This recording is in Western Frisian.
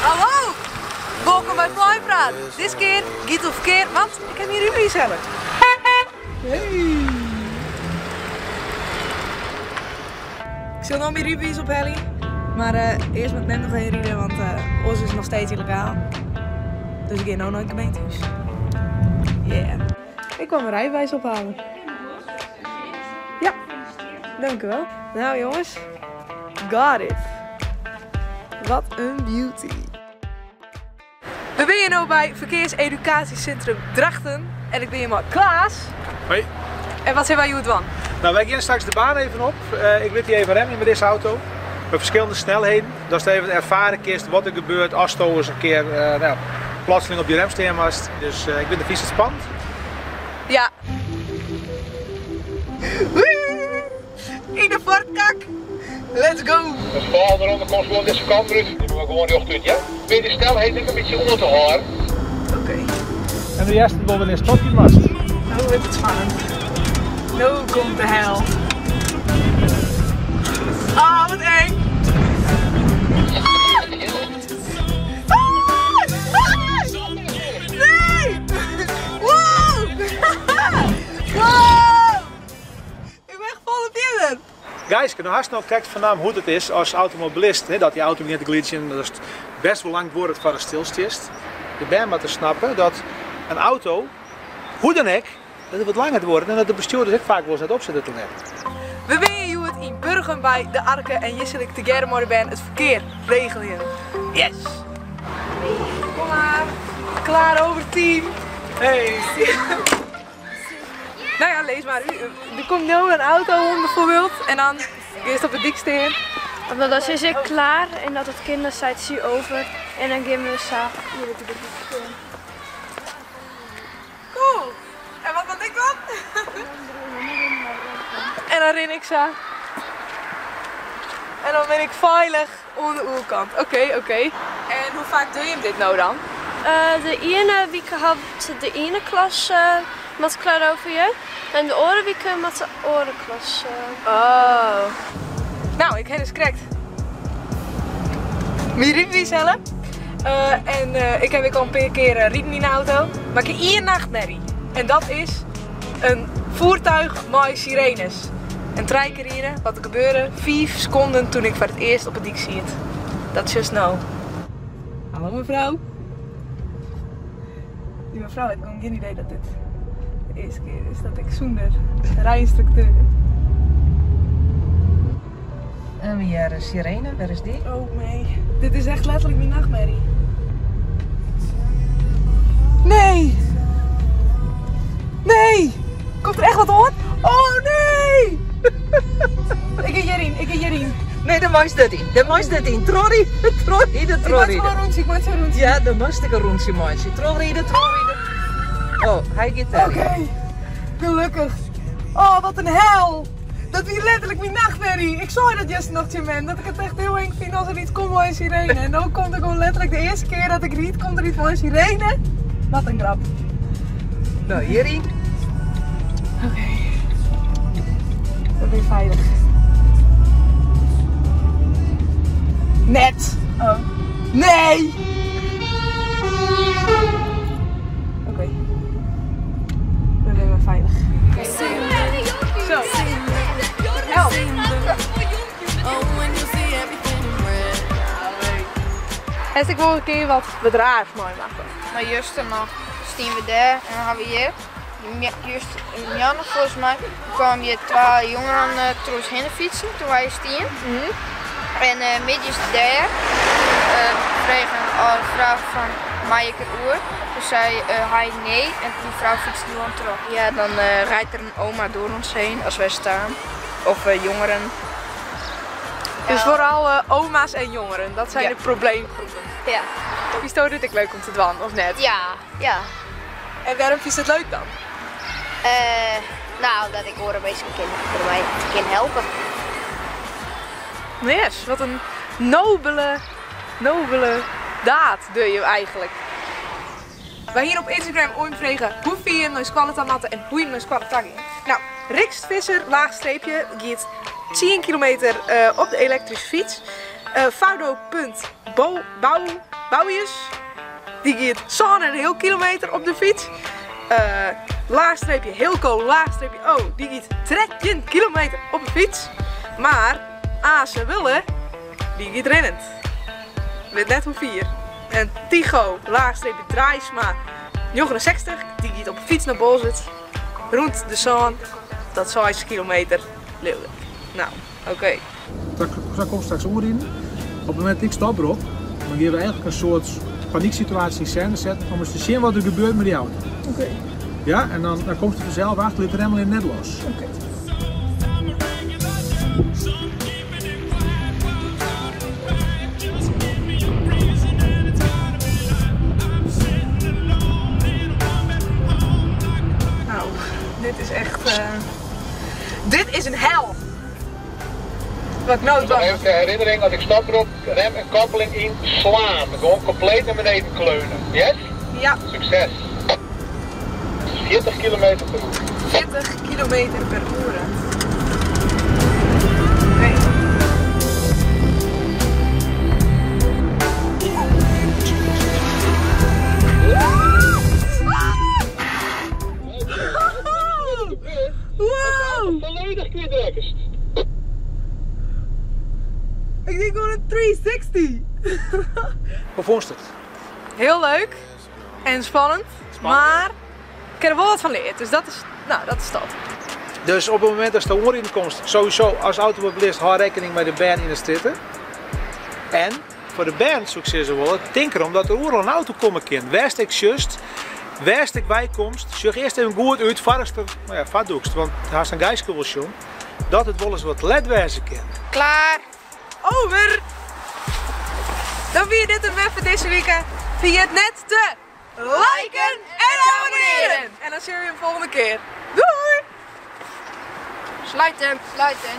Hallo! Wolkom by Flypraat. Dizze kear giet it oer ferkear, want ik ha myn rydbewiis helle. Hey. Ik sil no myn rydbewiis ophelje, mar earst moat mem noch even ride, want oars is it noch steeds yllegaal. Dus ik gean no nei it gemeentehûs. Yeah. Ik kwam mijn rijbewijs ophalen. Ja, dank u wel. Nou jongens, got it. Wat een beauty. We binne no by Ferkearsedukaasjesintrum Drachten en ik bin hjir mei Klaas. Hoi. En wat sille wy hjoed dwaan? Nou, wy gean straks de baan even op. Ik lit dy even remje mei dizze auto. Mei ferskillende snelheden. Datst even erfare kinst wat der gebeurt asto ris in kear nou, plotseling op dy rem stean moatst. Dus ik wit net, fynst it spannend? Ja. Yn de foarkak. Let's go! De volgende ronde komt gewoan dizze kant derút. Dy moat gewoan rjochtút, ja? Probearje de snelheid ek in bytsje oan te hâlden. Oké. En de earste wol wannear'tst stopje moatst. No wurdt it spannend. No komt de hel. Ah, wat eng! Nee! Wow! Wow! Ik ben echt folle fierder. Geiske, no hast no krekt fernaam hoe't it is as automobilist, hè, dat dy auto begjint te glydzjen, dat it bêst wol lang duorret foar it stilstiest. De bern moatte snappe dat in auto, hoe dan ek, dat it wat langer duorret en dat de bestjoerders ek faak wolris net op sitte te letten. We binne hjoed yn Burgum by de Arke en hjir sil ik tegearre mei de bern it ferkear regeljen. Yes! Kom mar, klaar over team. Hey! Nou ja, lees mar. Der komt no in auto oan bijvoorbeeld en dan giest op de dyk stean. Want dan is ik klaar en dat it kin dan seit sy over en dan gean we sa hjir op de dyk stean. Cool! En wat moat ik dan? En dan rin ik sa. En dan bin ik feilich oan de oerkant. Oké, oké. En hoe faak dogge jim dit no dan? De iene wike hat de iene klas moat klaar over je en de oare wike moat de oare klas. Oh. Nou, ik ha dus krekt myn rydbewiis helle. En ik ha ek al in pear kear riden yn de auto. Mar ik ha ien nachtmerrie. En dat is in voertuig mei sirenes. En trije kear riede, wat der gebeurde, 5 sekonden toen ik foar it earst op 'e dyk siet. Dat sjochst no. Hallo mefrou. Dy mefrou hat gewoan gjin idee dat dit de earste kear is dat ik sûnder rijynstrukteur. En we hearre sirene, wêr is dy? Oh nee, dit is echt letterlik myn nachtmerrie. Nee! Nee! Komt der echt wat oan? Oh nee! Ik gean hjiryn, ik gean hjiryn. Nee, dêr meist net yn. Dêr meist net yn. Trochride, trochride, trochride. Ik meitsje wol in rûntsje, ik meitsje in rûntsje. Ja, dan moatst ek in rûntsje meitsje. Trochride, trochride. Oh, hy giet dêr. Oké, gelokkich. Oh, wat in hel! Dat wie letterlik myn nachtmerrie. Ik sei dat juster noch tsjin mem, dat ik it echt hiel eng fyn as der yts komt mei in sirene. En no komt der gewoan letterlik de earste kear dat ik ryd, komt der yts mei in sirene. Wat in grap. No, hjiryn. Oké. We binne feilich. Net. Oh. Nee! Oké. We binne wer feilich. Zo. Help. Hast ek wol in kear wat raars meimakke? Mar juster noch stiene we dêr en dan hawwe we hjir, juster moarn folgens my, kamen hjir twa jongeren troch ús hinne fytsen toen wy hjir stienen. En middeis dêr frege in âlde frou fan mei ik der oer? Toen sei hy nee en dy frou fytste gewoan troch. Ja, dan rijdt der in oma door ons heen as wy staan. Of jongeren. Dus foaral oma's en jongeren, dat zijn de probleemgroepen. Ja. Fynsto dit ek leuk om te dwaan, of net? Ja, ja. En wêrom fynst it leuk dan? No, dat ik oare minsken dermei kin helpe. Yes, wat in nobele, nobele daad dogge je eigenlijk. Wy hiene op Instagram oan frege hoe fier jim nei skoalle ta moatte en hoe jim nei skoalle ta gean. Nou, Rixt Visser, laachstreepje, giet 10 kilometer op de elektryske fyts. Faudo.bouwjes, dy giet 7,5 kilometer op de fyts. Laachstreepje Hilco, laachstreepje O, dy giet 13 kilometer op de fyts. Mar Ase Wulle, dy giet rinnend. Wit net hoe fier. En Tycho, laachstreepje Draaisma, 69, dy giet op de fyts nei Boalsert. Rûn de sân, dat 6 kilometer, leau ik. Nou, oké. Sa komst straks oerriden. Op it momint dat ik stop rop, dan gean we eigentlik in soart panyksituaasje yn sêne setten om ris te sjen wat der gebeurt mei dy auto. Oké. Ja, en dan, dan komst der fansels achter, lit de rem allinne net los. Oké. Nou, dit is echt. Dit is in hel! Wat ik no Nog even ter herinnering, als ik stop rop, rem en koppeling in, slaan. Gewoon compleet naar beneden kleunen. Yes? Ja. Succes. 40 kilometer per uur. 40 kilometer per uur. Oké. Wow! Volledig kwijtrekkers. Ik denk gewoon een 360. Hoe vond je het? Heel leuk en spannend, maar ik heb er wel wat van geleerd, dus dat is, nou, dat is dat. Dus op het moment dat de oor komt, sowieso als automobilist hou rekening met de bern in de strjitte. En foar de bern soe ik sizze wolle, tink erom dat der oeral in auto komme kin. Wêr'tst ek sjochst, wêr'tst ek weikomst, sjoch earst even goed út foardatst der, no ja, foardûkst, want hast in geiske wol sjoen dat it wolris wat let wêze kin. Klaar. Over! Dan wie dit it wer foar dizze wike. Ferjit net te liken en abonnearjen! En dan sjogge we jim folgjende kear. Doei! Sluiten, sluiten.